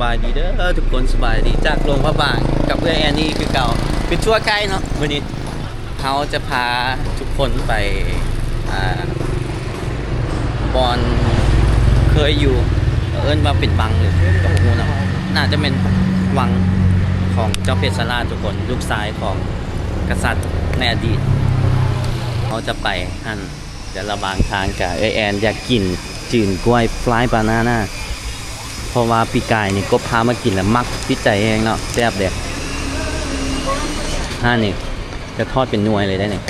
ສະບາຍດີເດີທຸກຄົນ ສະບາຍດີຈາກຫຼວງພະບາງ ກັບເອື້ອຍແອນນີຄືເກົ່າ ເປັນທົວໄກເນາະ. ມື້ນີ້ເຮົາຈະພາທຸກຄົນໄປ ອ່າ ບ່ອນເຄີຍຢູ່ ເອີ້ນວ່າເປັນວັງຫຼື ກໍບໍ່ຮູ້ເນາະ ໜ້າຈະແມ່ນວັງຂອງເຈົ້າເພັດຊະລາດທຸກຄົນ ລູກຊາຍຂອງກະສັດໃນອະດີດ. ເຮົາຈະໄປຫັ້ນ ແຕ່ລະຫວ່າງທາງກະເອື້ອຍແອນຢາກກິນຈືນກ້ວຍ fried banana ເພາະວ່າປີກາຍນີ້ກົບພາມາກິນແລ້ວມັກຕິດໃຈແຮງເນາະ ແຊບເດ້. ຮ້ານນີ້ຈະທອດເປັນໜ່ວຍເລີຍເດ້ນີ້.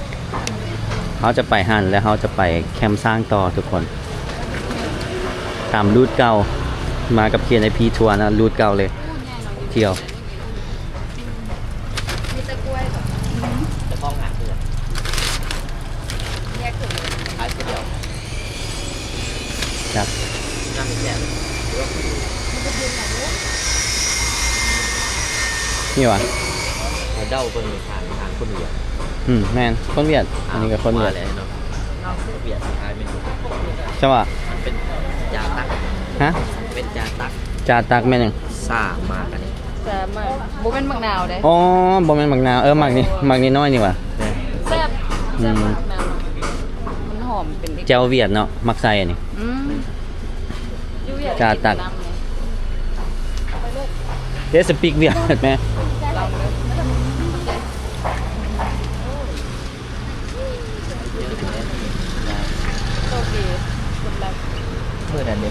ເຮົາຈະໄປຫັ້ນ ແລ້ວເຮົາຈະໄປແຄມຊ້າງຕໍ່ທຸກຄົນ ຕາມຣູດເກົ່າ ມາກັບ KNIP Tour ເນາະ ຣູດເກົ່າເລີຍ ທ່ຽວ. ມີແຕ່ກ້ວຍບໍ? ເຈົ້າຂອງຮ້ານເພິ່ນ ແຍກເຖິງເລີຍ ຂາຍຄົນດຽວ ຈັກ ນ້ຳແຊບ ນີ້ຫວາ? ເຮົາເດົາເບິ່ງ ຮ້ານ ຮ້ານຄົນຫວຽດ. ອືມ ແມ່ນ ຄົນຫວຽດ ອັນນີ້ກໍຄົນຫວຽດ ວ່າແລ້ວເນາະ ຫວຽດຂາຍເມນູ ໃຊ່ຫວາ? ມັນເປັນຈາຕັກ ຮະ? ເປັນຈາຕັກ ຈາຕັກແມ່ນຫຍັງ? ຊາມາກອັນນີ້ ແຊບມາກ ບໍ່ແມ່ນໝາກນາວເດ້. ອໍ ບໍ່ແມ່ນໝາກນາວ ເອີ ໝາກນີ້ ໝາກນ້ອຍໆນີ້ຫວາ? ແຊບ ອືມ ແຊບໝາກນາວ ມັນຫອມ ເປັນເອກ ແຈ່ວຫວຽດເນາະ ມັກໃສ່ອັນນີ້ ອືມ ຢູ່ຫວຽດ ຈາຕັກ ກິນນຳເລີຍ. They speak ຫວຽດແມ? ໂອເຄ ຄົນລາວ ມື້ນັ້ນເດ້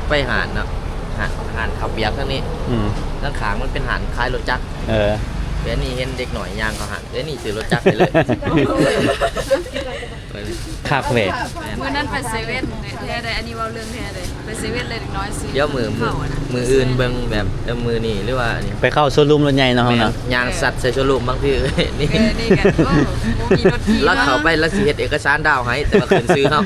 ໄປຮ້ານເນາະ ຮ້ານ ຮ້ານເຂົ້າປຽກທາງນີ້ ອືມ ທາງຂ້າງມັນເປັນຮ້ານຂາຍລົດຈັກ ເອີ ແຕ່ນີ້ເຫັນເດັກນ້ອຍຍ່າງເຂົ້າຮ້ານ ແຕ່ນີ້ຊື້ລົດຈັກໄປເລີຍ ຄັກເວີຍ. ມື້ນັ້ນໄປເຊເວັ່ນແທ້ໃດ໋ ອັນນີ້ເວົ້າເລື່ອງແທ້ເດ້ ໄປເຊເວັ່ນແລ້ວເດັກນ້ອຍຊື້ ດຽວມື້ ມື້ ເຂົ້ານະ ມື້ອື່ນເບິ່ງແບບ ເອີ ມື້ນີ້ ຫຼືວ່າອັນນີ້ ໄປເຂົ້າໂຊຣູມລົດໃຫຍ່ເນາະ ເຮົາເນາະ ຍ່າງສັດໃສ່ໂຊຣູມບາງທີ ນີ້ ເອີ ນີ້ກໍ ໂອ້ ບໍ່ມີລົດຂີ່ ລາວເຂົ້າໄປ ລາວຊິເຮັດເອກະສານດາວໃຫ້ ແຕ່ວ່າຂຶ້ນຊື່ເຮົາ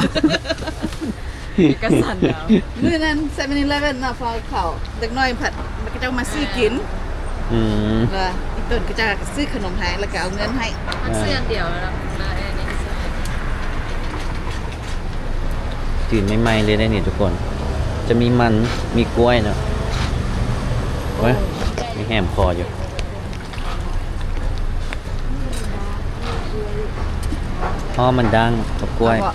ເອກະສານດາວ. ມື້ນັ້ນ ເຊເວັ່ນອີເລເວັ່ນເນາະ ພໍເຂົ້າ ເດັກນ້ອຍພັດ ເຂົາເຈົ້າມາຊື້ກິນ ອືມ ແລ້ວອີ່ຕົນເຂົາເຈົ້າກໍຊື້ຂະໜົມໃຫ້ ແລ້ວກໍເອົາເງິນໃຫ້ ມັນຊື້ອັນດຽວແລ້ວ ແລ້ວອັນນີ້ຊື້ ຈືນໃໝ່ໆເລີຍເດ້ນີ້ທຸກຄົນ ຈະມີມັນ ມີກ້ວຍເນາະ. ໂອ້ຍ ມີແຫມຄໍຢູ່. ເອົາມັນດາງກັບກ້ວຍ ເອົາບໍ່?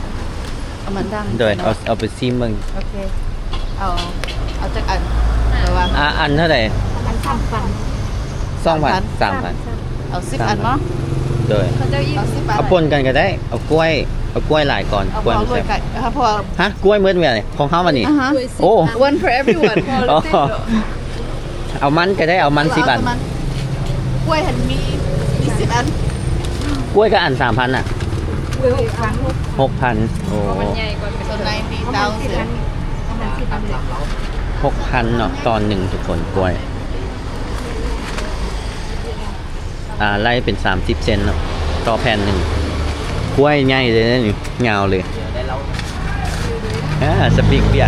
ເອົາມັນດາງ ໂດຍ ເອົາ ເອົາໄປຊີມເບິ່ງ. ໂອເຄ ເອົາ ເອົາຈັກອັນ? ແບບວ່າ ອ່າ ອັນເທົ່າໃດ? ອັນສາມພັນ ສອງພັນ ສາມພັນ ສາມພັນ ເອົາສິບອັນເນາະ. ໂດຍ ເອົາສິບອັນ ເອົາປົນກັນກໍໄດ້ ເອົາກ້ວຍ ເອົາກ້ວຍຫຼາຍກ່ອນ ເອົາກ້ວຍມັນແຊບ. ຮະ ກ້ວຍໝົດແລ້ວນີ້ ຂອງເຮົາອັນນີ້. ໂອ້ one for everyone. ອໍ ເອົາມັນກໍໄດ້ ເອົາມັນສິບອັນ. ກ້ວຍຫັ້ນມີ ມີສິບອັນ. ກ້ວຍກໍອັນສາມພັນນະ. ຫົກພັນ ໂອ້ ມັນໃຫຍ່ກວ່າ ເປັນ ສ່ວນໃນມີເກົ້າສິບ ຫົກພັນເນາະ ຕອນໜຶ່ງທຸກຄົນ ກ້ວຍ. ອ່າ ໄລ່ເປັນສາມສິບເຊັນເນາະ ຕໍ່ແຜ່ນໜຶ່ງ. ກ້ວຍໃຫຍ່ເລີຍນີ້ ຍາວເລີຍ. ອ່າ ສະປີກເບຍ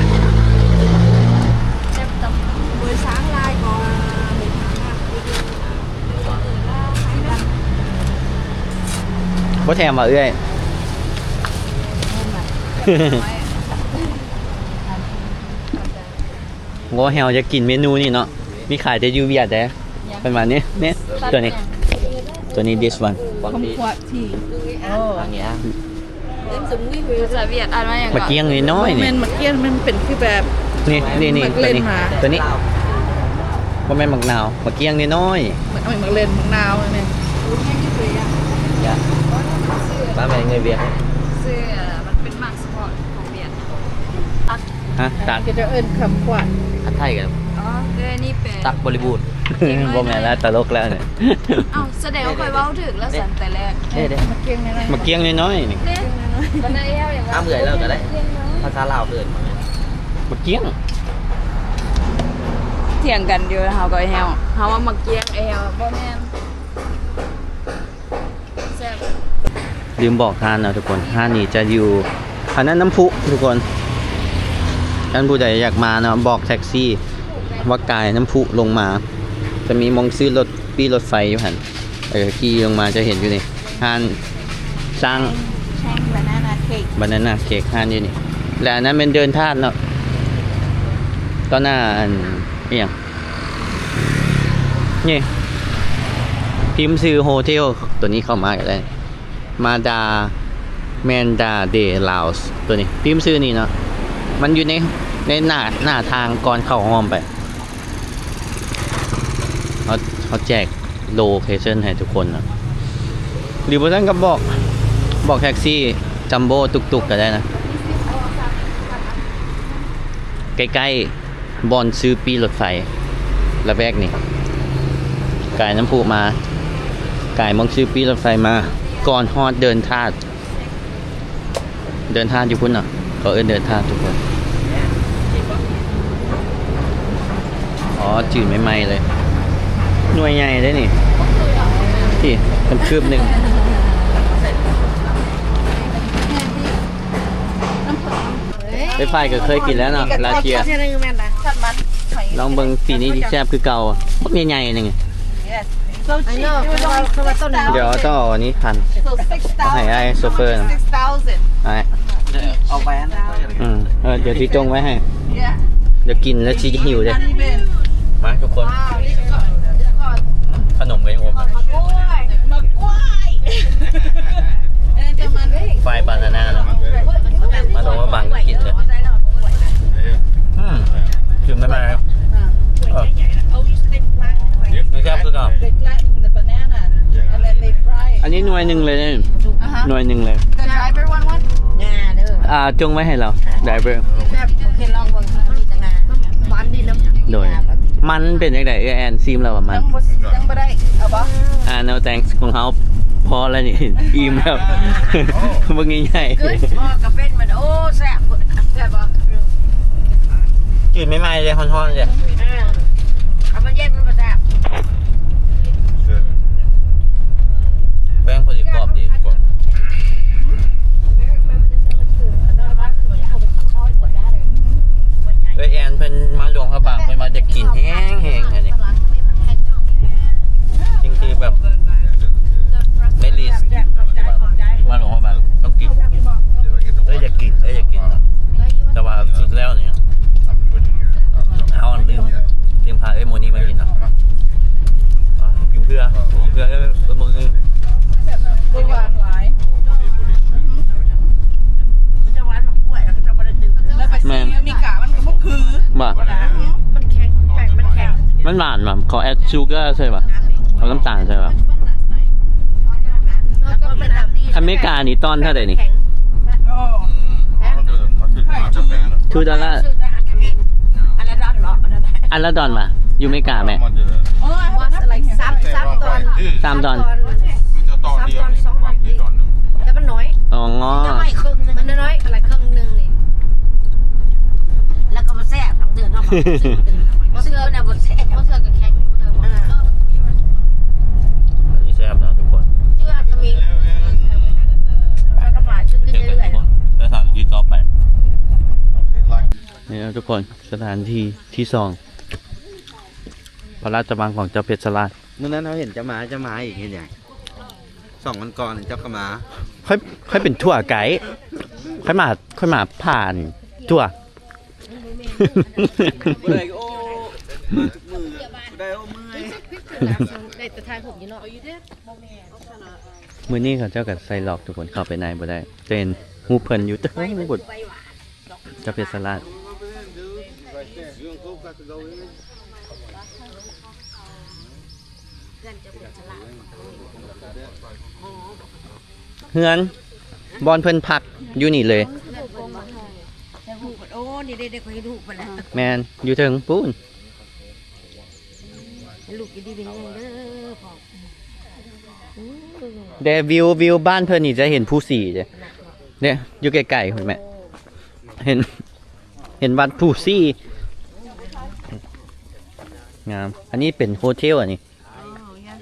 ບໍ່ແຖມວ່າເອື້ອຍ. ໂອ້ ແຮວຢາກກິນເມນູນີ້ເນາະ ມີຂາຍແຕ່ຢູ່ຫວຽດເດ້. ເພິ່ນວ່ານີ້ ນີ້ ຕົວນີ້ ຕົວນີ້ this one. ຄຳຂວັນທີ່ ໂອ້ ອັນນີ້ ພາສາຫວຽດອ່ານວ່າຫຍັງ? ໝາກກ້ຽງນ້ອຍໆ ນີ້ ບໍ່ແມ່ນໝາກກ້ຽງ ມັນເປັນຄືແບບ ນີ້ ນີ້ ນີ້ ໝາກເລັ່ນ ຕົວນີ້ ມາ ຕົວນີ້ ບໍ່ແມ່ນໝາກນາວ ໝາກກ້ຽງນ້ອຍໆ. ໝາກ ໝາກເລັ່ນ ໝາກນາວແມ່ນ ປ້າແມ່ເງີຍວຽງ ຊື່ ມັນເປັນໝາກສະເພາະຂອງຫວຽດ. ຮະ ຕັກ ເຂົາເຈົ້າເອີ້ນຄຳຂວັນ. ອັນໄທກັນ ອໍ ເອີ ນີ້ເປັນ ຕັກບໍລິບູດ. ບໍ່ແມ່ນແລ້ວ ຕະຫຼົກແລ້ວນີ້. ເອົ້າ ສະແດງວ່າຂ້ອຍເວົ້າຖືກແລ້ວຊັ້ນແຕ່ແລກ. ເດ້ ເດ້ ໝາກກ້ຽງນ້ອຍໆ ໝາກກ້ຽງນ້ອຍໆ ນີ້. ເດ້ ເອີຍ ເຮົາກໍໄດ້ ພາສາລາວເອີ້ນໝາກກ້ຽງ. ຖຽງກັນຢູ່ ເຮົາກັບໄອ້ແຮ້ວ ເຮົາວ່າໝາກກ້ຽງ ໄອ້ແຮ້ວວ່າບໍ່ແມ່ນ. ແຊບ. ລືມບອກຮ້ານເນາະທຸກຄົນ ຮ້ານນີ້ຈະຢູ່ ອັນນັ້ນນ້ຳພຸທຸກຄົນ. ທ່ານຜູ້ໃດຢາກມາເນາະ ບອກແທັກຊີວ່າກາຍນ້ຳພຸລົງມາ ຈະມີໝ່ອງຊື້ລົດປີ້ລົດໄຟຢູ່ຫັ້ນ ເອີ ຂີ່ລົງມາຈະເຫັນຢູ່ນີ້ ຮ້ານຊ້າງ Chang Banana Cake Banana Cake ຮ້ານຢູ່ນີ້. ແລະ ອັນນັ້ນແມ່ນເດີ່ນທາດເນາະ ຕໍ່ໜ້າອັນ ອີ່ຫຍັງນີ້ ພິມຊື່ໂຮເທວໂຕນີ້ເຂົ້າມາກໍໄດ້ ມາດາ ແມນດາເດລາວໂຕນີ້ ພິມຊື່ນີ້ເນາະ ມັນຢູ່ໃນ ໃນໜ້າ ໜ້າທາງກ່ອນເຂົ້າຫ້ອງໄປ. ເຮົາ ເຮົາແຈກໂລເຄຊັນໃຫ້ທຸກຄົນເນາະ ຫຼືບໍ່ຊັ້ນກໍບອກ ບອກແທັກຊີ ຈັມໂບ້ ຕຸກໆ ກໍໄດ້ນະ ໃກ້ໆ ບ່ອນຊື້ປີ້ລົດໄຟ ລະແວກນີ້ ກາຍນ້ຳພຸມາ ກາຍໝ່ອງຊື້ປີ້ລົດໄຟມາ ກ່ອນຮອດເດີ່ນທາດ. ເດີ່ນທາດຢູ່ພຸ້ນເນາະ ເຂົາເອີ້ນເດີ່ນທາດທຸກຄົນ. ອໍ ຈືນໃໝ່ໆ ເລີຍ ໜ່ວຍໃຫຍ່ເດ້ນີ້ ນີ້ ມັນຄືບໜຶ່ງ. ເອື້ອຍຝ້າຍກໍເຄີຍກິນແລ້ວເນາະ ລາເຊຍ ລອງເບິ່ງ ສີນີ້ຊິແຊບຄືເກົ່າ ບັກໃຫຍ່ໆ ໜຶ່ງ. ດຽວຕ້ອງເອົາອັນນີ້ພັນ ເອົາໃຫ້ອ້າຍໂຊເຟີນ ອ້າຍ ເອົາໄປອັນນັ້ນ ອືມ ເອີ ດຽວຊິຈົ່ງໄວ້ໃຫ້ ດຽວກິນແລ້ວຊິຫິວເດ້. ມາທຸກຄົນ ຂະໜົມໄວໂອມ ຝ້າຍບານານາ ມາລົງມາບັງກິນເດ້. ອືມ ກິນໄດ້ໄໝ? ເອີ ແຊບຄືເກົ່າ. ອັນນີ້ໜ່ວຍໜຶ່ງເລີຍເດ້ ໜ່ວຍໜຶ່ງເລີຍ. The driver want one? ອ່າ ຈົ່ງໄວ້ໃຫ້ລາວ ໄດເວີ. ໂອເຄ ລອງເບິ່ງ ມີແຕ່ງາ ຫວານດີນຳ. ໂດຍ ມັນເປັນຈັ່ງໃດ ເອື້ອຍແອນຊີມແລ້ວວ່າມັນ ຍັງບໍ່ໄດ້ ເອົາບໍ່? ອ່າ no thanks ຂອງເຮົາພໍແລ້ວນີ້ ອີ່ມແລ້ວ ບັກໃຫຍ່ໆ ພໍກໍເປັນມັນ. ໂອ້ ແຊບ ແຊບບໍ່? ຈືນໃໝ່ໆ ເດ້ ຮ້ອນໆ ເດ້. ເອີ ເອົາມາເຢັນມັນບໍ່ແຊບ. ແປ້ງພໍດີກອບດີ. ເອື້ອຍແອນເພິ່ນມາຫຼວງພະບາງ ເພິ່ນວ່າຢາກກິນແຮງໆ ອັນນີ້ ຈິງຄືແບບ ໃນລິສ ມາຫຼວງພະບາງຕ້ອງກິນ. ເອີ ຢາກກິນ ເອີ ຢາກກິນ ແຕ່ວ່າສຸດແລ້ວນີ້ ເຮົາລືມ ລືມພາເອື້ອຍໂມນີມາກິນເນາະ. ກິນເພື່ອ ກິນເພື່ອເອື້ອຍໂມນີ. ບໍ່ຫວານຫຼາຍ ແມ່ນ ອາເມລິກາມັນກໍບໍ່ຄື ບໍ່ ມັນແຂງ ແປ້ງມັນແຂງ. ມັນຫວານຫວານ ເຂົາແອັດຊູເກີໃສ່ຫວາ ເອົານ້ຳຕານໃສ່ຫວາ. ອາເມລິການີ້ຕອນເທົ່າໃດນີ້? ໂອ້ two dollar. ອັນລະດອນເນາະ ອັນລະດອນຫວາ ຢູ່ເມກາແມ່. ສາມ ສາມດອນ ສາມດອນ ສອງດອນ ແຕ່ມັນນ້ອຍ. ອໍ ມັນນ້ອຍ ມັນນ້ອຍ ອັນລະເຄິ່ງໜຶ່ງນີ້ ແລ້ວກໍບໍ່ແຊບ ເດືອນເນາະ ບໍ່ເຊື່ອນະ ບໍ່ແຊບ ບໍ່ເຊື່ອກໍແຂງ. ອັນນີ້ແຊບເນາະທຸກຄົນ ເຊື່ອກໍມີ ແລ້ວກໍມາ ເຈີກັນທຸກຄົນ ແຕ່ສະຖານທີ່ຕໍ່ໄປ ນີ້ເນາະທຸກຄົນ ສະຖານທີ່ທີ່ສອງ ພະລາຊະວັງຂອງເຈົ້າເພັດຊະລາດ. ມື້ນັ້ນເຮົາເຫັນເຈົ້າມາ ເຈົ້າມາອີກເຮັດຫຍັງ? ສອງວັນກ່ອນເຈົ້າກໍມາ. ຂ້ອຍ ຂ້ອຍເປັນທົວໄກ ຂ້ອຍມາ ຂ້ອຍມາຜ່ານທົວ. ເມື່ອຍ ໂອ້ ເມື່ອຍ ໄດ້ ໂອ້ ເມື່ອຍ ໄດ້ແຕ່ຖ່າຍຮູບຢູ່ເນາະ. ມື້ນີ້ເຂົາເຈົ້າກໍໃສ່ລັອກທຸກຄົນ ເຂົ້າໄປໃນບໍ່ໄດ້ ຈະເຫັນຮູບເພິ່ນຢູ່ເທິງພຸ້ນ ເຈົ້າເພັດສະລາດ. ເຮືອນ ບ່ອນເພິ່ນພັກຢູ່ນີ້ເລີຍ. ໂອ້ ນີ້ເດ້ ເດ້ ຂ້ອຍເຫັນຮູບເພິ່ນແລ້ວ ແມ່ນ ຢູ່ເທິງພຸ້ນ. ໃຫ້ລູກຢູ່ດີມີແຮງເດີພໍ່. ແດ່ ວິວ ວິວບ້ານເພິ່ນນີ້ຈະເຫັນພູສີເດ້ ເດ້ ຢູ່ໄກໆພຸ້ນແມ່ ເຫັນ ເຫັນວັດພູສີ ງາມ. ອັນນີ້ເປັນໂຮເທວ ອັນນີ້. Oh, yeah.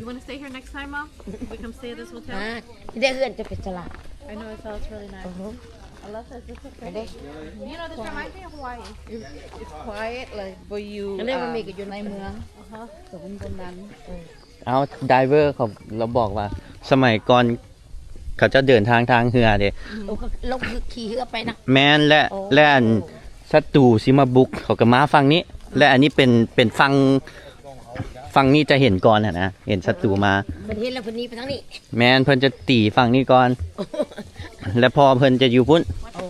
You wanna stay here next time, Mom? We come stay at this hotel? ອ່າ ໄດ້ເຮືອນຈະເປັນສະຫຼາດ. I know, I saw, it's really nice. ໄດ້ You know, this reminds me of Hawaii. It's quiet, like, but you, ອັນນີ້ມັນມີ um, ກໍຢູ່ໃນເມືອງ ເອີ ເອົາ ໄດເວີເຂົາ ລາວບອກວ່າ ສະໄໝກ່ອນເຂົາເຈົ້າເດີນທາງທາງເຮືອເດ້. ອືມ ໂອ້ ເຂົາລົງຂີ່ເຮືອໄປນະ. ແມ່ນແຫຼະ. ໂອ້ ແລະ ອັນສັດຕູຊິມາບຸກ ເຂົາກໍມາຝັ່ງນີ້. ແລະອັນນີ້ເປັນ ເປັນຝັ່ງ ຝັ່ງນີ້ຈະເຫັນກ່ອນຫັ້ນນະ ເຫັນສັດຕູມາ. ເພິ່ນເຫັນແລ້ວເພິ່ນໜີໄປທາງນີ້. ແມ່ນ ເພິ່ນຈະຕີຝັ່ງນີ້ກ່ອນ ແລະພໍ່ເພິ່ນຈະຢູ່ພຸ້ນ. ໂອ້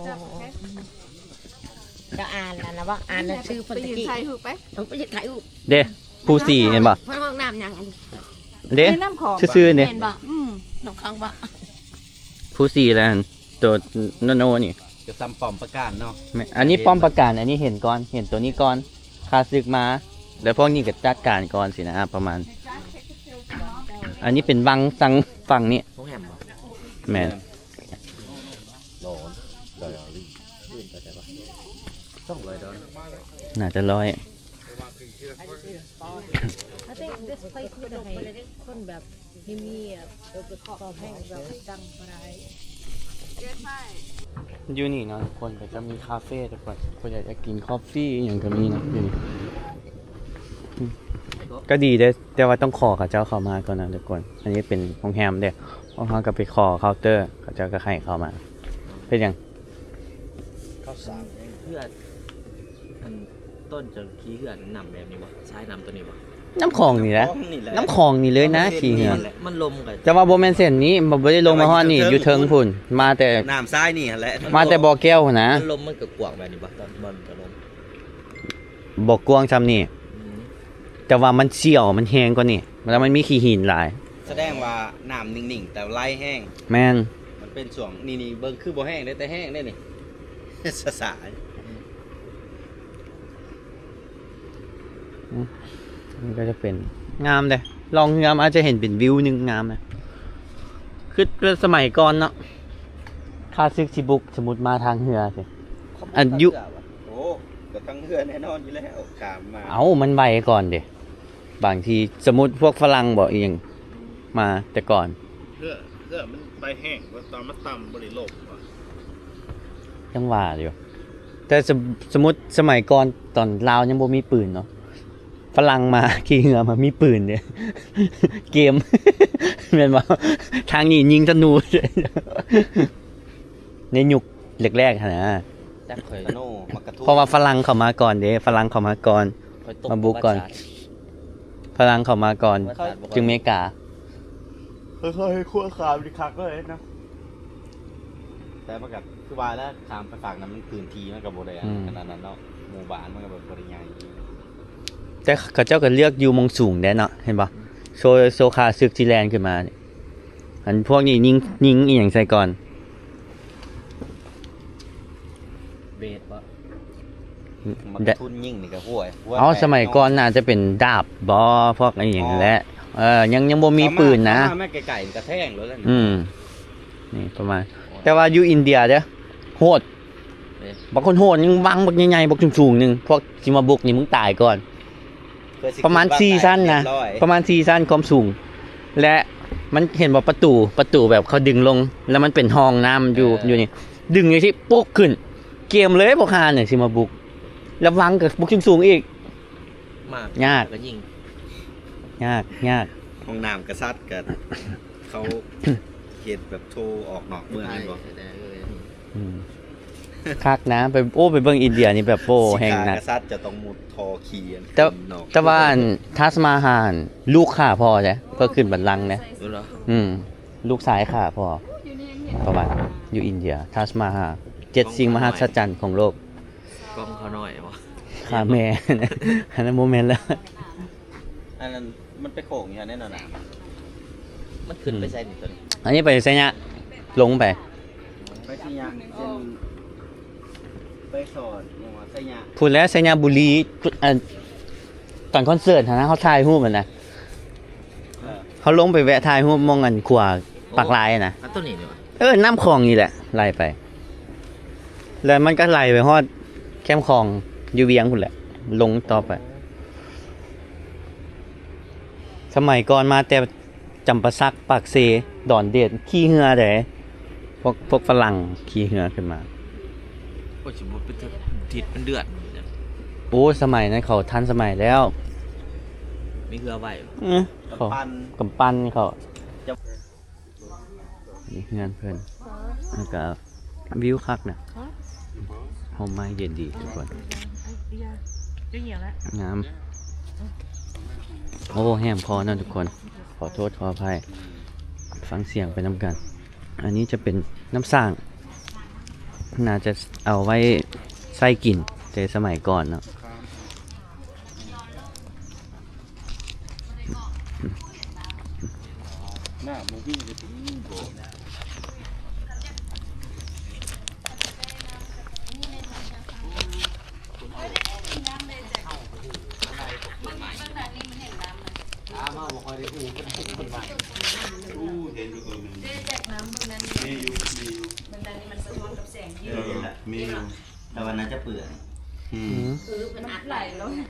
ເຈົ້າອ່ານອັນນະບໍ່ ອ່ານຊື່ເພິ່ນຕະກີ້ ໄປຢືນຖ່າຍຮູບໄປ ເອີ ໄປຢືນຖ່າຍຮູບ. ເດ້ ພູສີເຫັນບໍ່? ເພິ່ນຫ້ອງນ້ຳຫຍັງອັນນີ້? ເດ້ ຊື່ໆນີ້ ແມ່ນບໍ່? ອືມ ນ້ຳຂອງບໍ່? ພູສີແລ້ວ ໂຕໂນໂນນີ້ ຈະສ່ຳປ້ອມປາການເນາະ. ແມ່ນ ອັນນີ້ປ້ອມປາການ ອັນນີ້ເຫັນກ່ອນ ເຫັນໂຕນີ້ກ່ອນ ຂ້າສຶກມາ ແລ້ວພວກນີ້ກໍຈັດການກ່ອນຊີ້ນະ ປະມານ. ອັນນີ້ເປັນວັງຝັ່ງ ຝັ່ງນີ້ ໂຮງແຮມບໍ່? ແມ່ນ ຮ້ອນ ດອຍອາລີ ຂຶ້ນໄປໄດ້ປະ? ສອງຮ້ອຍດອນ ໜ້າຈະຮ້ອຍ. I think this place ມີແຕ່ໃຫ້ຄົນແບບ ມີ ມີແບບ ເອີ ເປັນຄອບແຮງແບບດັງບໍ່ໄດ້. ຢູ່ນີ້ເນາະ ທຸກຄົນ ກໍຈະມີຄາເຟ ທຸກຄົນ ຜູ້ໃດຢາກກິນຄອບຟີອີ່ຫຍັງກໍມີເນາະຢູ່ນີ້. ອືມ ກໍດີເດ້ ແຕ່ວ່າຕ້ອງຂໍເຂົາເຈົ້າເຂົ້າມາກ່ອນນະທຸກຄົນ. ອັນນີ້ເປັນໂຮງແຮມເດ້ ພວກເຮົາກໍໄປຂໍເຄົາເຕີ ເຂົາເຈົ້າກໍໃຫ້ເຂົ້າມາ. ເຮັດຫຍັງ? ເຂົ້າສານ ເພື່ອ ອັນ ຕົ້ນຈະຂີ່ເຮືອນ ນ້ຳແບບນີ້ບໍ່? ສາຍນ້ຳຕົວນີ້ບໍ່? ນ້ຳຂອງນີ້ແຫຼະ ນ້ຳຂອງນີ້ແຫຼະ ນ້ຳຂອງນີ້ເລີຍນະ ຂີ່ເຮືອນ. ມັນລົມກໍ ແຕ່ວ່າບໍ່ແມ່ນເສັ້ນນີ້ ມັນບໍ່ໄດ້ລົງມາຮອດນີ້ ຢູ່ເທິງພຸ້ນ ມາແຕ່ ນ້ຳຊາຍນີ້ຫັ້ນແຫຼະ ມາແຕ່ບໍ່ແກ້ວຫັ້ນນະ. ມັນລົມມັນກໍກວ້າງແບບນີ້ບໍ່? ຕອນມັນກໍລົມ ບໍ່ກວ້າງສ່ຳນີ້ ອືມ ແຕ່ວ່າມັນສ່ຽວ ມັນແຮງກວ່ານີ້ ແລ້ວມັນມີຂີ້ຫີນຫຼາຍ. ສະແດງວ່ານ້ຳນິ່ງໆ ແຕ່ໄຫຼແຮງ. ແມ່ນ ມັນເປັນຊ່ວງນີ້ໆ ເບິ່ງຄືບໍ່ແຮງເດ້ ແຕ່ແຮງເດ້ນີ້ ສາຍໆ. ອືມ ນີ້ກໍຈະເປັນ ງາມເດ້ ລ່ອງເຮືອມາຈະເຫັນເປັນວິວໜຶ່ງງາມນະ. ຄືສະໄໝກ່ອນເນາະ ຂ້າສຶກຊິບຸກ ສົມມຸດມາທາງເຮືອຊີ້ ອັນຢູ່ ໂອ້ ກໍທາງເຮືອແນ່ນອນຢູ່ແລ້ວ ຂ້າມມາ. ເອົ້າ ມັນໄວກ່ອນເດ້ ບາງທີ ສົມມຸດພວກຝຣັ່ງບໍ ອີ່ຫຍັງ ມາແຕ່ກ່ອນ ເຮືອ ເຮືອມັນໄປແຮງ ຕອນມັນຕ່ຳບໍ່ໄດ້ລົບຫວາ? ຍັງວ່າຢູ່ ແຕ່ ສົມ ສົມມຸດສະໄໝກ່ອນ ຕອນລາວຍັງບໍ່ມີປືນເນາະ ຝຣັ່ງມາຂີ່ເຮືອມາມີປືນເດ້ ເກມ ແມ່ນບໍ່? ທາງນີ້ຍິງທະນູ ໃນຍຸກແລກໆຫັ້ນນະ ຈັກຂ້ອຍ ເພາະວ່າຝຣັ່ງເຂົ້າມາກ່ອນເດ້ ຝຣັ່ງເຂົ້າມາກ່ອນ ມາບຸກກ່ອນ ຝຣັ່ງເຂົ້າມາກ່ອນ ຈຶ່ງເມກາ. ເອີ ເຂົາເຮັດຂົວຂາວນີ້ຄັກເລີຍນະ ແຕ່ມັນກໍຄືວ່າແຫຼະ ຂ້າມໄປຟາກນັ້ນ ມັນພື້ນທີ່ມັນກໍບໍ່ໄດ້ ອືມ ຂະໜາດນັ້ນເນາະ ໝູ່ບ້ານມັນກໍແບບບໍ່ໄດ້ໃຫຍ່. ແຕ່ເຂົາເຈົ້າກໍເລືອກຢູ່ໝ່ອງສູງແດ່ເນາະ ເຫັນບໍ່? ໂຊ ໂຊຂ້າສຶກທີ່ແລ່ນຂຶ້ນມານີ້ ອັນພວກນີ້ຍິງ ຍິງອີ່ຫຍັງໃສ່ກ່ອນ? ເບດບໍ່? ອືມ ມັນທຸນຍິງນີ້ກໍຫ້ວຍ ເອົາ ສະໄໝກ່ອນໜ້າຈະເປັນດາບບໍ່ ພວກອີ່ຫຍັງຫັ້ນແຫຼະ. ເອີ ຍັງ ຍັງບໍ່ມີປືນນະ ເຂົ້າມາໃກ້ໆ ມັນກໍແທງໂລດແລ້ວ. ອືມ ນີ້ປະມານ ແຕ່ວ່າຢູ່ອິນເດຍເດີ້ ໂຫດ ບັກຄົນໂຫດ ຍັງວັງບັກໃຫຍ່ໆ ບັກສູງໆ ໜຶ່ງ ພວກຊິມາບຸກນີ້ ມຶງຕາຍກ່ອນ. ປະມານສີ່ຊັ້ນນະ ປະມານສີ່ຊັ້ນຄວາມສູງ ແລະ ມັນເຫັນບໍ່ ປະຕູ ປະຕູແບບເຂົາດຶງລົງ ແລ້ວມັນເປັນຮ່ອງນ້ຳຢູ່ ເອີ ຢູ່ນີ້ ດຶງຈັ່ງຊີ້ ໂປກຂຶ້ນ ກຽມເລີຍ ພວກຫ່ານີ້ຊິມາບຸກ ລະວັງກັບພວກສູງໆອີກ ມາ ຍາກ ກໍຍິງ ຍາກ ຍາກ. ຫ້ອງນ້ຳກະສັດກະ ເຂົາເຮັດແບບໂທອອກນອກເມືອງແມ່ນບໍ່? ອືມ ຄັກນະ ໄປ ໂອ້ ໄປເບິ່ງອິນເດຍນີ້ແບບ ໂອ້ ຊິຂ້າ ແຮງໜັກ ກະສັດຈະຕ້ອງມຸດທໍ່ຂີ່ ແຕ່ ແຕ່ວ່າອັນ ທັດມະຫານ ລູກຂ້າພໍ່ເດ້ ເພື່ອຂຶ້ນບັນລັງເດ້. ເອີ ອືມ ລູກຊາຍຂ້າພໍ່ ປະຫວັດຢູ່ອິນເດຍ ທັດມະຫານ ເຈັດສິ່ງມະຫັດສະຈັນຂອງໂລກ. ກ້ອງເຂົາໜ້ອຍບໍ່? ຂ້າແມ່ ອັນນັ້ນບໍ່ແມ່ນແລ້ວ. ອັນນັ້ນມັນໄປໂຄ້ງຢູ່ຫັ້ນແນ່ນອນນະ ມັນຂຶ້ນໄປໃສນີ້ຕົວນີ້? ອັນນີ້ໄປໄຊຍະ ລົງໄປ ໄປໄຊຍະ ເຊັ່ນ ໄປສອນຫຍັງວະ ໄຊຍະ ພຸ້ນແຫຼະ ໄຊຍະບູລີ ອັນ ຕອນຄອນເສີດຫັ້ນນະ ເຮົາຖ່າຍຮູບຫັ້ນນະ ເອີ ເຮົາລົງໄປແວະຖ່າຍຮູບໝ່ອງອັນຂົວປາກລາຍຫັ້ນນະ ອັນຕົວນີ້ນີ້ຫວາ? ເອີ ນ້ຳຂອງນີ້ແຫຼະ ໄຫຼໄປ ແລ້ວມັນກໍໄຫຼໄປຮອດແຄມຂອງຢູ່ວຽງພຸ້ນແຫຼະ ລົງຕໍ່ໄປ. ສະໄໝກ່ອນມາແຕ່ຈຳປາສັກ ປາກເຊ ດອນເດດ ຂີ່ເຮືອເດ້ ພວກ ພວກຝຣັ່ງຂີ່ເຮືອຂຶ້ນມາ. ໂອ້ຍ ຊິບໍ່ເປັນທິດເປັນເດືອນ. ໂອ້ ສະໄໝນັ້ນເຂົາທັນສະໄໝແລ້ວ ມີເຮືອໄຫວ້ ເອີ ກຳປັ່ນ ກຳປັ່ນເຂົາ. ນີ້ເຮືອນເພິ່ນ ແລ້ວກະວິວຄັກນະ ຮົ່ມໄມ້ເຢັນດີທຸກຄົນ. ງາມ. ໂອ້ ແຫບຄໍເນາະທຸກຄົນ ຂໍໂທດຂໍອະໄພ ຟັງສຽງໄປນຳກັນ. ອັນນີ້ຈະເປັນນ້ຳສ້າງ ໜ້າຈະເອົາໄວ້ໃຊ້ກິນແຕ່ສະໄໝກ່ອນເນາະ. ແຕ່ວ່າໜ້າຈະເປື້ອນ. ອືມ ອືມ ເອີ ມັນໄຫຼລົງ. ອືມ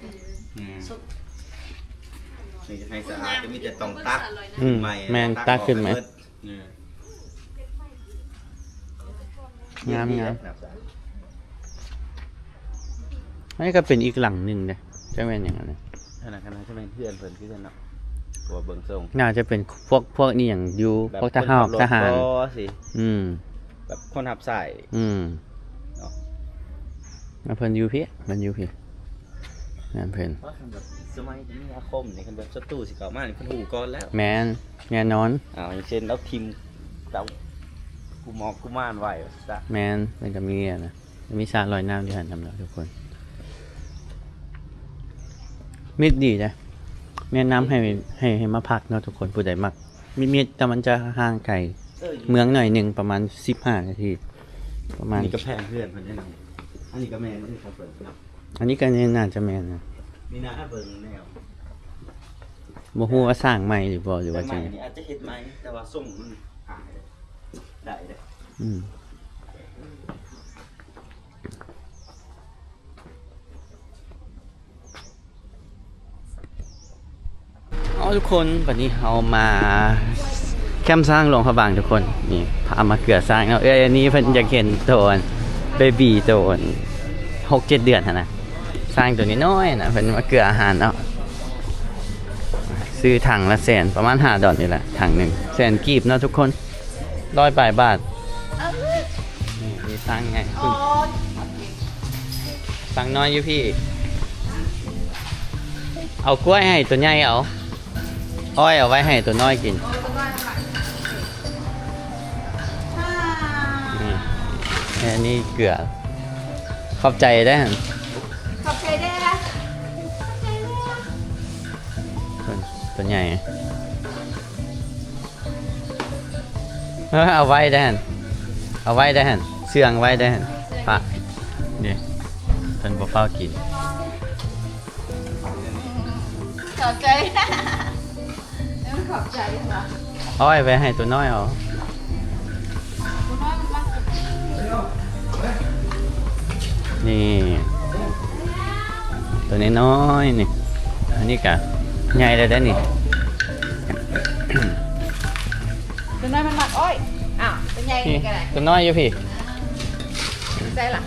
ນີ້ຈະໃຫ້ສະອາດກໍມີແຕ່ຕ້ອງຕັກ ອືມ ໃໝ່ ແມ່ນ ຕັກຂຶ້ນໃໝ່. ເອີ ງາມໆ. ອັນນີ້ກໍເປັນອີກຫຼັງໜຶ່ງເດ້ ຈັກແມ່ນຫຍັງອັນນີ້. ອັນນັ້ນກໍໜ້າຈະແມ່ນເຮືອນເພິ່ນຄືກັນເນາະ ເພາະວ່າເບິ່ງຊົງ ໜ້າຈະເປັນພວກ ພວກອີ່ຫຍັງຢູ່ ແບບ ພວກທະຫານ ຄົນຂັບລົດ ທະຫານ ບໍ່ ຊິ ອືມ ແບບຄົນຮັບໃຊ້ ອືມ ເນາະ. ແມ່ນເພິ່ນຢູ່ພີ້ ແມ່ນຢູ່ພີ້ ແມ່ນເພິ່ນ. ວ່າຄັນແບບສະໄໝມີອາຄົມນີ້ ຄັນແບບສັດຕູຊິເຂົ້າມານີ້ ເພິ່ນຮູ້ກ່ອນແລ້ວ. ແມ່ນ ແນ່ນອນ. ອ້າວ ຢ່າງເຊັ່ນ ເອົາຖິ້ມເອົາກຸໝໍກຸມານໄວ້ວ່າຊັ້ນ. ແມ່ນ ເພິ່ນກໍມີອັນນະ ມີສະລອຍນ້ຳຢູ່ຫັ້ນນຳເນາະທຸກຄົນ. ມິດດີເດ້ ແນະນຳໃຫ້ ໃຫ້ ໃຫ້ມາພັກເນາະທຸກຄົນ ຜູ້ໃດມັກ ມິດໆ ແຕ່ມັນຈະຫ່າງໄກ ເອີ ເມືອງໜ້ອຍໜຶ່ງ ປະມານສິບຫ້ານາທີ ປະມານ. ນີ້ກະແພງເຮືອນເພິ່ນເດ້ ອັນນີ້ກະແມ່ນ ອັນນີ້ກະແມ່ນນະ ອັນນີ້ກະໜ້າຈະແມ່ນນະ. ນີ້ນະ ຖ້າເບິ່ງແນວ ບໍ່ຮູ້ວ່າສ້າງໃໝ່ຫຼືບໍ່ ຫຼືວ່າຈັ່ງໃດ. ອາດຈະເຮັດໃໝ່ ແຕ່ວ່າຊົງມັນຫາຍໄດ້ເດ້. ອືມ ເອົາທຸກຄົນ ບັດນີ້ເຮົາມາແຄມຊ້າງຫຼວງພະບາງທຸກຄົນ. ນີ້ພາມາເກືອຊ້າງເນາະ. ເອື້ອຍອັນນີ້ເພິ່ນຢາກເຫັນໂຕອັນເບບີ ໂຕອັນຫົກເຈັດເດືອນຫັ້ນນະ ຊ້າງໂຕນ້ອຍໆນະ ເພິ່ນມາເກືອອາຫານເນາະ. ຊື້ຖັງລະແສນ ປະມານຫ້າດອນນີ້ແຫຼະ ຖັງໜຶ່ງ ແສນກີບເນາະທຸກຄົນ. ຮ້ອຍປາຍບາດ. ນີ້ມີຊ້າງໃຫຍ່ພຸ້ນ ຊ້າງນ້ອຍຢູ່ພີ້. ເອົາກ້ວຍໃຫ້ໂຕໃຫຍ່ເອົາ ອ້ອຍເອົາໄວ້ໃຫ້ໂຕນ້ອຍກິນ. ນີ້ ອັນນີ້ເກືອ. ຂອບໃຈເດີ້. ຂອບໃຈເດີ້. ໂຕໃຫຍ່. ເອີ ເອົາໄວ້ໄດ້ຫັ້ນ ເອົາໄວ້ໄດ້ຫັ້ນ ເຊື່ອງໄວ້ໄດ້ຫັ້ນ. ພະ ນີ້ ເພິ່ນບໍ່ຟ້າວກິນ. ຂອບໃຈ ເອີ ຂອບໃຈ. ເອົາໄວ້ໄວ້ໃຫ້ໂຕນ້ອຍເອົາ. ນີ້ ໂຕນ້ອຍໆນີ້ ອັນນີ້ກະໃຫຍ່ແລ້ວເດ້ນີ້. ໂຕນ້ອຍມັນມັກອ້ອຍ. ອ້າວ ໂຕໃຫຍ່ນີ້ກະໄດ້ ໂຕນ້ອຍຢູ່ພີ້. ໃສ່ລະ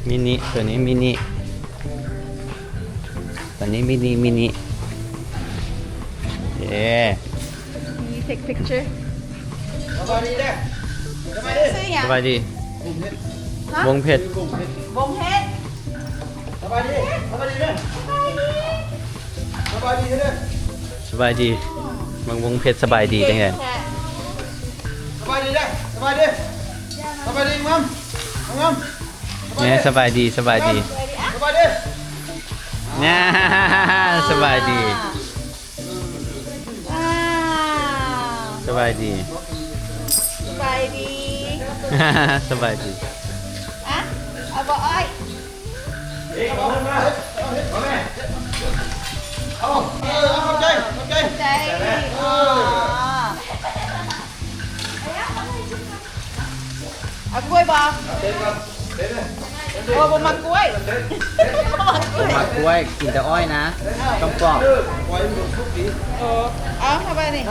ມິນິ ໂຕນີ້ມິນິ ໂຕນີ້ມິນິ ມິນິ. ເຢ້ ມີເທັກພິກເຈີ. ສະບາຍດີເດີ້. ສະບາຍດີ. ສະບາຍດີ. ວົງເພັດ ວົງເພັດ ວົງເພັດ. ສະບາຍດີ ສະບາຍດີເດີ້. ສະບາຍດີເດີ້. ສະບາຍດີ. ເບິ່ງວົງເພັດສະບາຍດີຈັ່ງໃດ. ສະບາຍດີເດີ້. ສະບາຍດີ ສະບາຍດີງາມ ງາມ. ແມ່ ສະບາຍດີ ສະບາຍດີ ສະບາຍດີ. ແມ່ ສະບາຍດີ. ອ່າ ສະບາຍດີ ສະບາຍດີ ສະບາຍດີ. ອ່ະ ເອົາບໍ່ອ້ອຍ? ເອົາ ເອົາ ຂອບໃຈ ຂອບໃຈ ຂອບໃຈ. ອໍ ເອົາກ້ວຍບໍ່? ໂອ້ ບໍ່ມັກກ້ວຍ ບໍ່ມັກກ້ວຍ ກິນແຕ່ອ້ອຍນະ ຕ້ອງປອກ. ເອີ ເອົາເຂົ້າໄປນີ້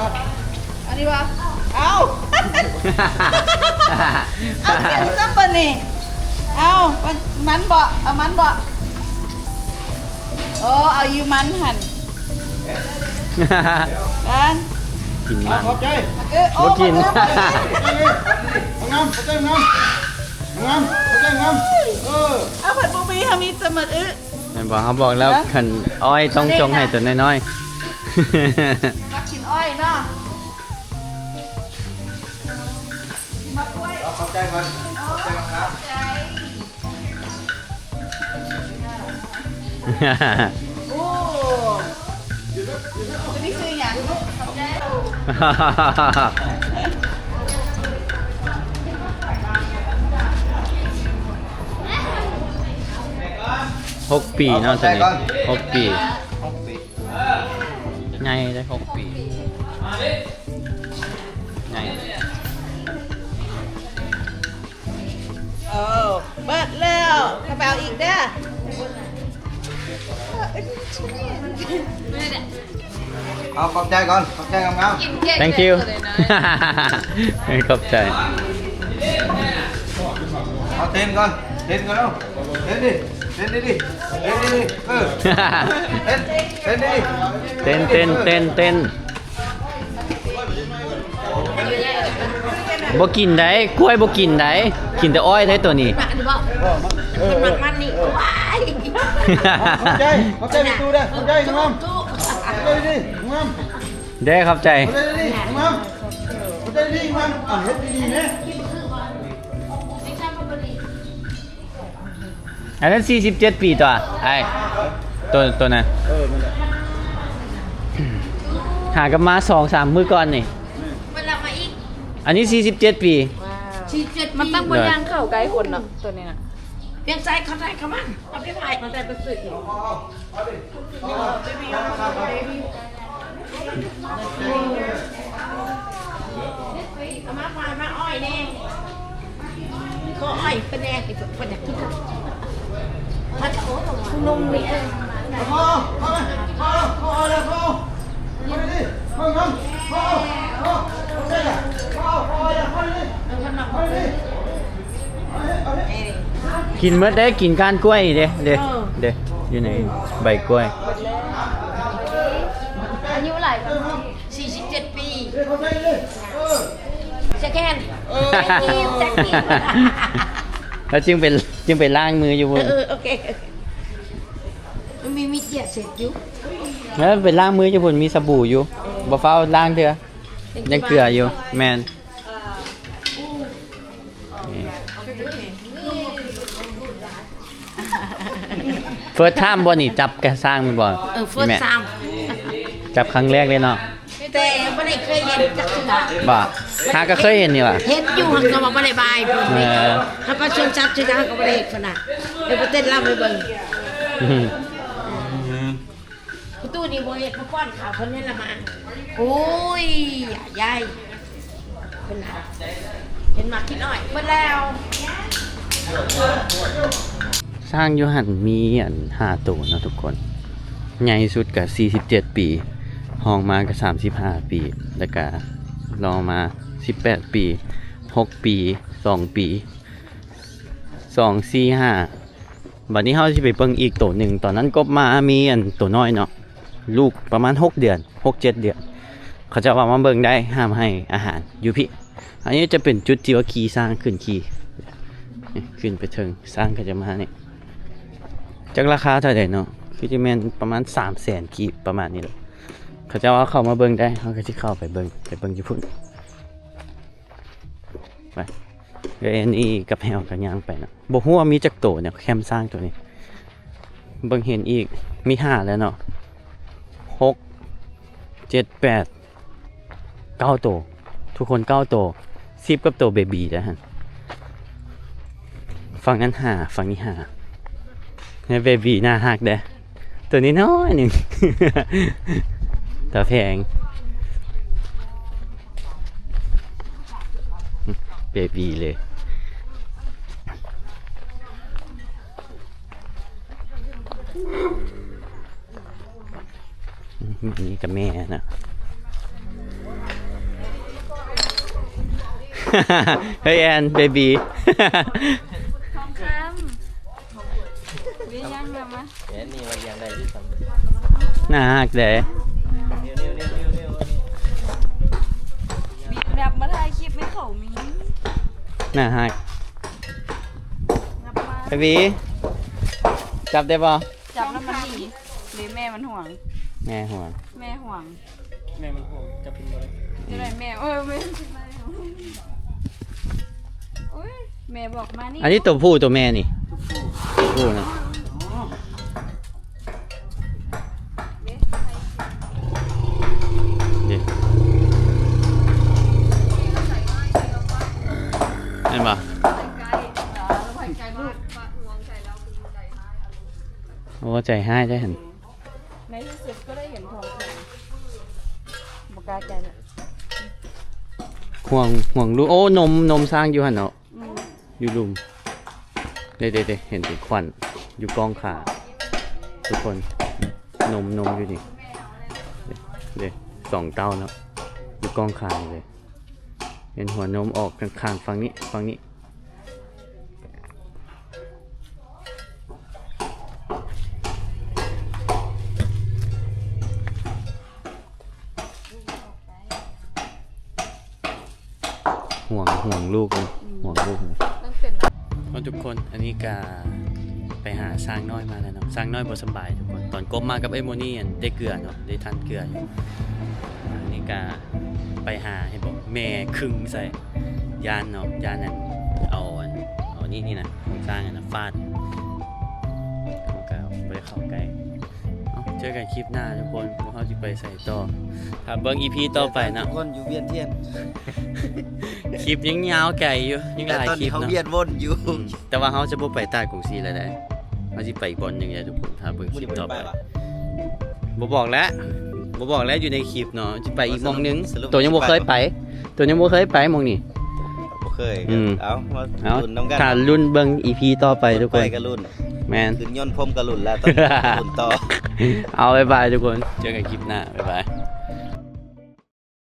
ອັນນີ້ບໍ່? ເອົາ ເອົາກິນຊ້ຳປານນີ້. ເອົາ ມັນ ມັນບໍ່? ເອົາມັນບໍ່? ໂອ້ ເອົາຢູ່ມັນຫັ້ນ ອັນ ກິນມັນ ຂອບໃຈ ບໍ່ກິນ ງາມ ຂອບໃຈງາມ ງາມ ຂອບໃຈງາມ ເອີ ເອົາ ເພິ່ນບໍ່ມີ ເຮົາມີແຕ່ໝາກອຶ ແມ່ນບໍ່? ເຮົາບອກແລ້ວ ຄັນອ້ອຍຕ້ອງສົ່ງໃຫ້ຕົວນ້ອຍໆ ມັກກິນອ້ອຍເນາະ ກິນໝາກກ້ວຍ ເອົາ ຂອບໃຈກ່ອນ ຂອບໃຈ ໂອ້ ຕົວນີ້ຊື່ຫຍັງ? ຫົກປີເນາະ ຕົວນີ້ ຫົກປີ ຫົກປີ ໃຫຍ່ໄດ້ຫົກປີ ໃຫຍ່. ເອີ ເບິດແລ້ວ ເອົາໄປເອົາອີກເດີ ເອົາ ຂອບໃຈກ່ອນ ຂອບໃຈງາມໆ Thank you ຂອບໃຈ ເອົາເຕັ້ນກ່ອນ ເຕັ້ນກ່ອນເອົາ ເຕັ້ນດີ ເຕັ້ນດີໆ ເອີ ເຕັ້ນ ເຕັ້ນດີໆ ເຕັ້ນ ເຕັ້ນ ເຕັ້ນ ເຕັ້ນ. ບໍ່ກິນໄດ໋ ກ້ວຍບໍ່ກິນໄດ໋ ກິນແຕ່ອ້ອຍໄດ໋ຕົວນີ້ ມັກອັນນີ້ບໍ່? ເອີ ມັນມັກມັນນີ້ ເອີ ວ້າຍ ຂອບໃຈ ຂອບໃຈແມ່ຕູ້ເດີ ຂອບໃຈງາມ ຂອບໃຈດີ ງາມ ເດ້ ຂອບໃຈ ຂອບໃຈດີ ງາມ ຂອບໃຈດີ ງາມ ອ່ະ ເຮັດດີໆແມ່. ອັນນັ້ນສີ່ສິບເຈັດປີຕົວະ ອ້າຍ ໂຕ ໂຕນັ້ນ ເອີ ນັ້ນແຫຼະ ຫາກັນມາສອງສາມມື້ກ່ອນນີ້ ເພິ່ນເອົາມາອີກ ອັນນີ້ສີ່ສິບເຈັດປີ ສີ່ສິບເຈັດ ມັນຕັ້ງບໍ່ ເອີ ຍ່າງເຂົ້າໃກ້ຄົນເນາະ ໂຕນີ້ນະ ວຽງໄຊເຂົ້າໄດ້ ເຂົ້າມາ ເອົາໄປໄວ້ ເຂົ້າໄດ້ ໄປຊື້ອີກ. ເອົາມາ ມາອ້ອຍແດ່ ຂໍອ້ອຍເພິ່ນແດ່ ເພິ່ນຢາກກິນ ມາຈາກໂອ້ ຜູ້ໜຸ່ມນີ້ ເອີ ຂໍ ຂໍ ຂໍ ຂໍອ້ອຍແດ່ ຂໍ ຂໍ ຂໍ ຂໍ ຂໍອ້ອຍແດ່ ຂໍ ຂໍອ້ອຍແດ່ ຂໍ ຂໍອ້ອຍແດ່ ຂໍ ຂໍອ້ອຍແດ່ ຂໍ ຂໍອ້ອຍແດ່ ຂໍ ຂໍອ້ອຍແດ່ ຂໍ ຂໍອ້ອຍແດ່ ຂໍ ຂໍອ້ອຍແດ່ ກິນໝົດເດ້ ກິນກ້ານກ້ວຍເດ້ ເດ້ ເອີ ເດ້ ຢູ່ໃນໃບກ້ວຍ ອາຍຸຫຼາຍ ສີ່ສິບເຈັດປີ ສະແກນ Thank you Thank you ແລ້ວຈຶ່ງໄປ ຈຶ່ງໄປລ້າງມືຢູ່ພຸ້ນ ເອີ ໂອເຄ ມັນມີ ມີເຈ້ຍເຊັດຢູ່ ແລ້ວໄປລ້າງມືຢູ່ພຸ້ນ ມີສະບູຢູ່ ບໍ່ຟ້າວລ້າງເທື່ອ ຍັງເກືອຢູ່ ແມ່ນ. ເຟີດທາມບໍ່ນີ້ ຈັບກະຊ່າງແມ່ນບໍ່? ເອີ ເຟີດທາມ ຈັບຄັ້ງແລກເລີຍເນາະ ແຕ່ບໍ່ໄດ້ເຄີຍເຫັນຈັກເທື່ອ ບໍ່ ຫາກໍເຄີຍເຫັນນີ້ຫວາ ເຫັນຢູ່ ຫາກກໍວ່າບໍ່ໄດ້ບາຍເພິ່ນ ເອີ ຫາກໍຊວນສັດຊວນຫຍັງ ຫາກກໍບໍ່ໄດ້ເຫັນເພິ່ນນະ ແຕ່ບໍ່ເຕັ້ນລຳໃຫ້ເບິ່ງ ອື ປະຕູນີ້ບໍ່ເຮັດ ມາປ້ອນເຂົ້າເພິ່ນເຫັນລະມາ ໂອ້ຍ ຍາຍ ເພິ່ນນະ ເຫັນໝາກຂີ້ນ້ອຍເບິດແລ້ວ. ຊ້າງຢູ່ຫັ້ນມີອັນຫ້າໂຕເນາະທຸກຄົນ ໃຫຍ່ສຸດກະສີ່ສິບເຈັດປີ ຮອງມາກະສາມສິບຫ້າປີ ແລ້ວກະລອງມາສິບແປດປີ ຫົກປີ ສອງປີ ສອງ ສີ່ ຫ້າ ບາດນີ້ເຮົາຊິໄປເບິ່ງອີກໂຕໜຶ່ງ ຕອນນັ້ນກົບມາມີອັນໂຕນ້ອຍເນາະ ລູກປະມານຫົກເດືອນ ຫົກເຈັດເດືອນ ເຂົາເຈົ້າວ່າມາເບິ່ງໄດ້ ຫ້າມໃຫ້ອາຫານຢູ່ພີ້ ອັນນີ້ຈະເປັນຈຸດທີ່ວ່າຂີ່ຊ້າງຂຶ້ນຂີ່ ຂຶ້ນໄປເທິງ ຊ້າງເຂົາຈະມານີ້ ຈັກລາຄາເທົ່າໃດເນາະ ຄືຈະແມ່ນປະມານສາມແສນກີບ ປະມານນີ້ແຫຼະ ເຂົາເຈົ້າວ່າເຂົ້າມາເບິ່ງໄດ້ ເຮົາກໍຊິເຂົ້າໄປເບິ່ງ ໄປເບິ່ງຢູ່ພຸ້ນ. ໄປ ເອີ ອັນນີ້ກັບແຮວກໍຍ່າງໄປນະ ບໍ່ຮູ້ວ່າມີຈັກໂຕເນາະ ແຄມຊ້າງໂຕນີ້ ເບິ່ງເຫັນອີກ ມີຫ້າແລ້ວເນາະ ຫົກ ເຈັດ ແປດ ເກົ້າໂຕ ທຸກຄົນເກົ້າໂຕ ສິບກັບໂຕເບບີເດ້ຫັ້ນ ຝັ່ງນັ້ນຫ້າ ຝັ່ງນີ້ຫ້າ ໃນເບບີໜ້າຮັກເດ້ ໂຕນ້ອຍໆໜຶ່ງ ຕາແພງ ເບບີເລີຍ ນີ້ກະແມ່ນະ ເຮີ້ຍ ແອນ ເບບີ ທອງຄຳ ມີຫຍັງນຳມາ ແມ່ນນີ້ວ່າຍັງໄດ້ຢູ່ຊັ້ນ ໜ້າຮັກເດ້ ນີ້ ນີ້ ນີ້ ນີ້ ນີ້ ເຂົາມີ ໜ້າຮັກ ນັບມາ ເບບີ ຈັບໄດ້ບໍ່? ຈັບແລ້ວມັນໜີ ເດ ແມ່ມັນຫວງ ແມ່ຫວງ ແມ່ຫວງ ແມ່ມັນຫວງ ຈັບເປັນບໍ່ໄດ້ ຈັ່ງໃດແມ່ ເອີ ແມ່ ໂອ້ຍ ແມ່ບອກມານີ້ ອັນນີ້ຕົວຜູ້ຕົວແມ່ນີ້ ຜູ້ນະ ເດ້ ແມ່ນບໍ່? ໂອ້ ໃຈຮ້າຍໄດ໋ຫັ້ນ ໃນທີ່ສຸດກໍໄດ້ເຫັນຂອງແຂງ ບໍ່ກ້າແກະ ຫວງ ຫວງລູກ ໂອ້ ນົມ ນົມຊ້າງຢູ່ຫັ້ນເນາະ ອືມ ຢູ່ລຸ່ມ ເດ້ໆໆ ເຫັນເປັນຂວັນຢູ່ກ້ອງຂາ ທຸກຄົນ ນົມ ນົມຢູ່ນີ້ ເດ້ ສອງເຕົ້າເນາະ ຢູ່ກ້ອງຂານີ້ເດ້ ເຫັນຫົວນົມອອກຂ້າງໆ ຝັ່ງນີ້ ຝັ່ງນີ້ ຫວງ ຫວງລູກນະ ອືມ ຫວງລູກນະ ມັນເປັນ ເອົາ ທຸກຄົນ ອັນນີ້ກະໄປຫາຊ້າງນ້ອຍມາແລ້ວເນາະ ຊ້າງນ້ອຍບໍ່ສຳບາຍທຸກຄົນ ຕອນກົບມາກັບເອື້ອຍໂມນີ ອັນ ໄດ້ເກືອເນາະ ໄດ້ທານເກືອຢູ່ ອັນນີ້ກະໄປຫາ ເຫັນບໍ່ ແມ່ຄຶ່ງໃສ່ ຢ້ານເນາະ ຢ້ານ ອັນ ເອົາ ອັນ ເອົານີ້ ນີ້ນະ ຂອງຊ້າງຫັ້ນນະ ຟາດ ເຮົາກະບໍ່ໄດ້ເຂົ້າໃກ້ ເອົາ ເຈີກັນຄລິບໜ້າທຸກຄົນ ພວກເຮົາຊິໄປໃສຕໍ່ ຖ້າເບິ່ງອີພີຕໍ່ໄປເນາະ ທຸກຄົນຢູ່ວຽນທຽນ ຄລິບຍັງຍາວໄກຢູ່ ຍັງຫຼາຍຄລິບເນາະ ແຕ່ຕອນນີ້ເຮົາວຽນວົນຢູ່ ອືມ ແຕ່ວ່າເຮົາຈະບໍ່ໄປຕາດກົງສີແລ້ວເດ້ ເຮົາຊິໄປອີກບ່ອນໜຶ່ງເດ້ທຸກຄົນ ຖ້າເບິ່ງຄລິບຕໍ່ໄປ ບໍ່ບອກແລ້ວ ບໍ່ບອກແລ້ວ ຢູ່ໃນຄລິບເນາະ ຊິໄປອີກໝ່ອງໜຶ່ງ ສະຫຼຸບ ໂຕຍັງບໍ່ເຄີຍໄປ ໂຕຍັງບໍ່ເຄີຍໄປໝ່ອງນີ້ ບໍ່ເຄີຍ ອືມ ເອົາ ມາ ເອົາ ລຸ້ນນຳກັນ ຖ້າລຸ້ນເບິ່ງອີພີຕໍ່ໄປທຸກຄົນ ລົດໄຟກໍລຸ້ນ ແມ່ນ ຂຶ້ນຍົນພົມກໍລຸ້ນແລ້ວ ຕອນນີ້ລຸ້ນຕໍ່ ເອົາ ບາຍບາຍທຸກຄົນ ເຈີກັນຄລິບໜ້າ ບາຍບາຍ.